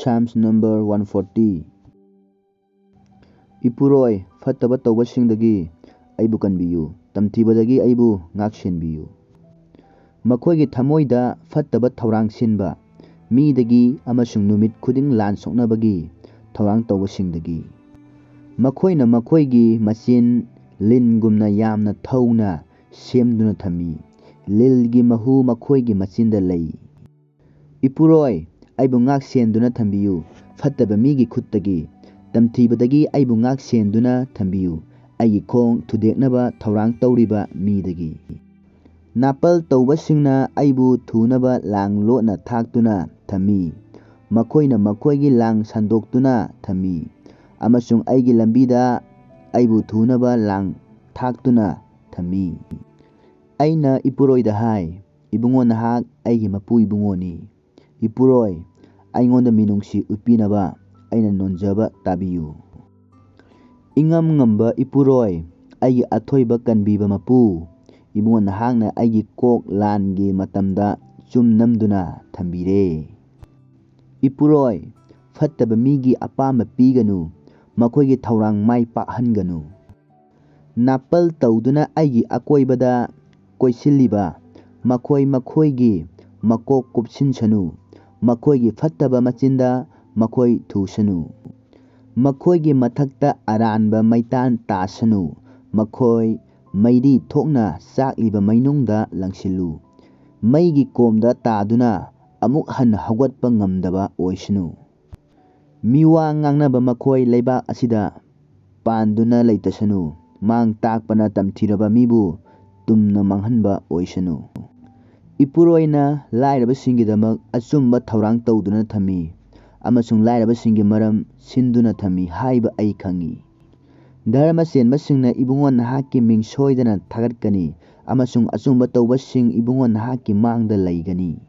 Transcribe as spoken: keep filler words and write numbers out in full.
Psalms number one forty. ꯏꯄꯨꯔꯣꯏ, ꯐꯠꯇꯕ ꯇꯧꯕꯁꯤꯡꯗꯒꯤ ꯑꯩꯕꯨ ꯀꯟꯕꯤꯌꯨ, ꯇꯝꯊꯤꯕꯗꯒꯤ ꯑꯩꯕꯨ ꯉꯥꯛꯁꯦꯟꯕꯤꯌꯨ꯫ ꯃꯈꯣꯏꯒꯤ ꯊꯃꯣꯏꯗ ꯐꯠꯇꯕ ꯊꯧꯔꯥꯡ ꯁꯤꯟꯕ ꯃꯤꯗꯒꯤ ꯑꯃꯁꯨꯡ ꯅꯨꯃꯤꯠ ꯈꯨꯗꯤꯡ ꯂꯥꯟ ꯁꯣꯛꯅꯕꯒꯤ ꯊꯧꯔꯥꯡ ꯇꯧꯕꯁꯤꯡꯗꯒꯤ꯫ ꯃꯈꯣꯏꯅ ꯃꯈꯣꯏꯒꯤ ꯃꯆꯤꯟ ꯂꯤꯟꯒꯨꯝꯅ ꯌꯥꯝꯅ ꯊꯧꯅ ꯁꯦꯝꯗꯨꯅ ꯊꯝꯃꯤ, ꯂꯤꯜꯒꯤ ꯃꯍꯨ ꯃꯈꯣꯏꯒꯤ ꯃꯆꯤꯟꯗ ꯂꯩ꯫ ꯏꯄꯨꯔꯣꯏ, ꯑꯩꯕꯨ ꯉꯥꯛ ꯁꯦꯟꯗꯨꯅ ꯊꯝꯕꯤꯌꯨ, ꯐꯠꯇꯕ ꯃꯤꯒꯤ ꯈꯨꯠꯇꯒꯤ, ꯇꯝꯊꯤꯕꯗꯒꯤ ꯑꯩꯕꯨ ꯉꯥꯛ ꯁꯦꯟꯗꯨꯅ ꯊꯝꯕꯤꯌꯨ, ꯑꯩꯒꯤ ꯈꯣꯡ ꯊꯨꯗꯦꯛꯅꯕ ꯊꯧꯔꯥꯡ ꯇꯧꯔꯤꯕ ꯃꯤꯗꯒꯤ꯫ ꯅꯥꯄꯜ ꯇꯧꯕꯁꯤꯡꯅ ꯑꯩꯕꯨ ꯊꯨꯅꯕ ꯂꯥꯡ ꯂꯣꯠꯅ ꯊꯥꯛꯇꯨꯅ ꯊꯝꯃꯤ, ꯃꯈꯣꯏꯅ ꯃꯈꯣꯏꯒꯤ ꯂꯥꯡ ꯁꯟꯗꯣꯛꯇꯨꯅ ꯊꯝꯃꯤ, ꯑꯃꯁꯨꯡ ꯑꯩꯒꯤ ꯂꯝꯕꯤꯗ ꯑꯩꯕꯨ ꯊꯨꯅꯕ ꯂꯥꯡ ꯊꯥꯛꯇꯨꯅ ꯊꯝꯃꯤ꯫ ꯑꯩꯅ ꯏꯄꯨꯔꯣꯏꯗ ꯍꯥꯏ, "ꯏꯕꯨꯡꯉꯣ, ꯅꯍꯥꯛ ꯑꯩꯒꯤ ꯃꯄꯨ ꯏꯕꯨꯡꯉꯣꯅꯤ꯫ ꯏꯄꯨꯔꯣꯏ, ꯑꯩꯉꯣꯟꯗ ꯃꯤꯅꯨꯡꯁꯤ ꯎꯠꯄꯤꯅꯕ ꯑꯩꯅ ꯅꯣꯟꯖꯕ ꯇꯥꯕꯤꯌꯨ"꯫ ꯏꯉꯝ ꯉꯝꯕ ꯏꯄꯨꯔꯣꯏ, ꯑꯩꯒꯤ ꯑꯊꯣꯏꯕ ꯀꯟꯕꯤꯕ ꯃꯄꯨ, ꯏꯕꯨꯡꯉꯣ, ꯅꯍꯥꯛꯅ ꯑꯩꯒꯤ ꯀꯣꯛ ꯂꯥꯟꯒꯤ ꯃꯇꯝꯗ ꯆꯨꯝ ꯅꯝꯗꯨꯅ ꯊꯝꯕꯤꯔꯦ꯫ ꯏꯄꯨꯔꯣꯏ, ꯐꯠꯇꯕ ꯃꯤꯒꯤ ꯑꯄꯥꯝꯕ ꯄꯤꯒꯅꯨ, ꯃꯈꯣꯏꯒꯤ ꯊꯧꯔꯥꯡ ꯃꯥꯏ ꯄꯥꯛꯍꯟꯒꯅꯨ꯫ ꯅꯥꯄꯜ ꯇꯧꯗꯨꯅ ꯑꯩꯒꯤ ꯑꯀꯣꯏꯕꯗ ꯀꯣꯏꯁꯤꯜꯂꯤꯕ ꯃꯈꯣꯏ ꯃꯈꯣꯏꯒꯤ ꯃꯀꯣꯛ ꯀꯨꯞꯁꯤꯟꯁꯅꯨ, ꯃꯈꯣꯏꯒꯤ ꯐꯠꯇꯕ ꯃꯆꯤꯟꯗ ꯃꯈꯣꯏ ꯊꯨꯁꯅꯨ꯫ ꯃꯈꯣꯏꯒꯤ ꯃꯊꯛꯇ ꯑꯔꯥꯟꯕ ꯃꯩꯇꯥꯟ ꯇꯥꯁꯅꯨ, ꯃꯈꯣꯏ ꯃꯩꯔꯤ ꯊꯣꯛꯅ ꯆꯥꯛꯂꯤꯕ ꯃꯩꯅꯨꯡꯗ ꯂꯪꯁꯤꯜꯂꯨ꯫ ꯃꯩꯒꯤ ꯀꯣꯝꯗ ꯇꯥꯗꯨꯅ ꯑꯃꯨꯛ ꯍꯟꯅ ꯍꯧꯒꯠꯄ ꯉꯝꯗꯕ ꯑꯣꯏꯁꯅꯨ꯫ ꯃꯤꯋꯥ ꯉꯥꯡꯅꯕ ꯃꯈꯣꯏ ꯂꯩꯕꯥꯛ ꯑꯁꯤꯗ ꯄꯥꯟꯗꯨꯅ ꯂꯩꯇꯁꯅꯨ, ꯃꯥꯡ ꯇꯥꯛꯄꯅ ꯇꯝꯊꯤꯔꯕ ꯃꯤꯕꯨ ꯇꯨꯝꯅ ꯃꯥꯡꯍꯟꯕ ꯑꯣꯏꯁꯅꯨ꯫ ꯏꯄꯨꯔꯣꯏꯅ ꯂꯥꯏꯔꯕꯁꯤꯡꯒꯤꯗꯃꯛ ꯑꯆꯨꯝꯕ ꯊꯧꯔꯥꯡ ꯇꯧꯗꯨꯅ ꯊꯝꯃꯤ, ꯑꯃꯁꯨꯡ ꯂꯥꯏꯔꯕꯁꯤꯡꯒꯤ ꯃꯔꯝ ꯁꯤꯟꯗꯨꯅ ꯊꯝꯃꯤ ꯍꯥꯏꯕ ꯑꯩ ꯈꯪꯏ꯫ ꯙꯔꯃ ꯆꯦꯟꯕꯁꯤꯡꯅ ꯏꯕꯨꯡꯉꯣ ꯅꯍꯥꯛꯀꯤ ꯃꯤꯡ ꯁꯣꯏꯗꯅ ꯊꯥꯒꯠꯀꯅꯤ, ꯑꯃꯁꯨꯡ ꯑꯆꯨꯝꯕ ꯇꯧꯕꯁꯤꯡ ꯏꯕꯨꯡꯉꯣ ꯅꯍꯥꯛꯀꯤ ꯃꯥꯡꯗ ꯂꯩꯒꯅꯤ꯫